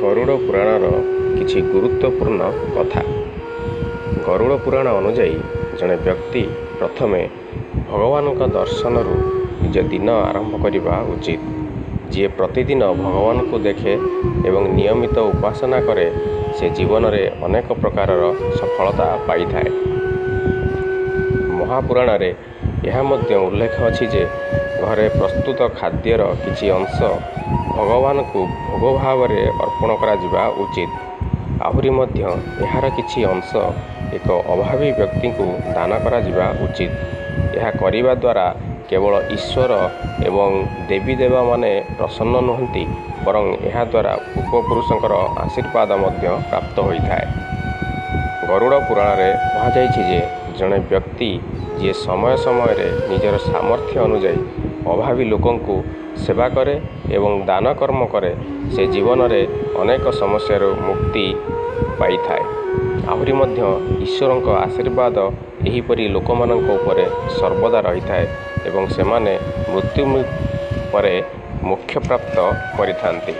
ଗରୁଡ଼ ପୁରାଣର କିଛି ଗୁରୁତ୍ୱପୂର୍ଣ୍ଣ କଥା। ଗରୁଡ଼ ପୁରାଣ ଅନୁଯାୟୀ, ଜଣେ ବ୍ୟକ୍ତି ପ୍ରଥମେ ଭଗବାନଙ୍କ ଦର୍ଶନରୁ ନିଜ ଦିନ ଆରମ୍ଭ କରିବା ଉଚିତ। ଯିଏ ପ୍ରତିଦିନ ଭଗବାନଙ୍କୁ ଦେଖେ ଏବଂ ନିୟମିତ ଉପାସନା କରେ, ସେ ଜୀବନରେ ଅନେକ ପ୍ରକାରର ସଫଳତା ପାଇଥାଏ। ମହାପୁରାଣରେ ଏହା ମଧ୍ୟ ଉଲ୍ଲେଖ ଅଛି ଯେ ଘରେ ପ୍ରସ୍ତୁତ ଖାଦ୍ୟର କିଛି ଅଂଶ ଭଗବାନଙ୍କୁ ଭୋଗ ଭାବରେ ଅର୍ପଣ କରାଯିବା ଉଚିତ। ଆହୁରି ମଧ୍ୟ, ଏହାର କିଛି ଅଂଶ ଏକ ଅଭାବୀ ବ୍ୟକ୍ତିଙ୍କୁ ଦାନ କରାଯିବା ଉଚିତ। ଏହା କରିବା ଦ୍ୱାରା କେବଳ ଈଶ୍ୱର ଏବଂ ଦେବୀ-ଦେବାମାନେ ପ୍ରସନ୍ନ ନୁହଁନ୍ତି ବରଂ ଏହା ଦ୍ୱାରା ପୂର୍ବପୁରୁଷଙ୍କର ଆଶୀର୍ବାଦ ମଧ୍ୟ ପ୍ରାପ୍ତ ହୋଇଥାଏ। ଗରୁଡ଼ ପୁରାଣରେ କୁହାଯାଇଛି ଯେ ଜଣେ ବ୍ୟକ୍ତି ଯିଏ ସମୟ ସମୟରେ ନିଜର ସାମର୍ଥ୍ୟ ଅନୁଯାୟୀ ଅଭାବୀ ଲୋକଙ୍କୁ ସେବା କରେ ଏବଂ ଦାନ କର୍ମ କରେ, ସେ ଜୀବନରେ ଅନେକ ସମସ୍ୟାରୁ ମୁକ୍ତି ପାଇଥାଏ। ଆହୁରି ମଧ୍ୟ, ଈଶ୍ୱରଙ୍କ ଆଶୀର୍ବାଦ ଏହିପରି ଲୋକମାନଙ୍କ ଉପରେ ସର୍ବଦା ରହିଥାଏ ଏବଂ ସେମାନେ ମୃତ୍ୟୁ ପରେ ମୋକ୍ଷ ପ୍ରାପ୍ତ କରିଥାନ୍ତି।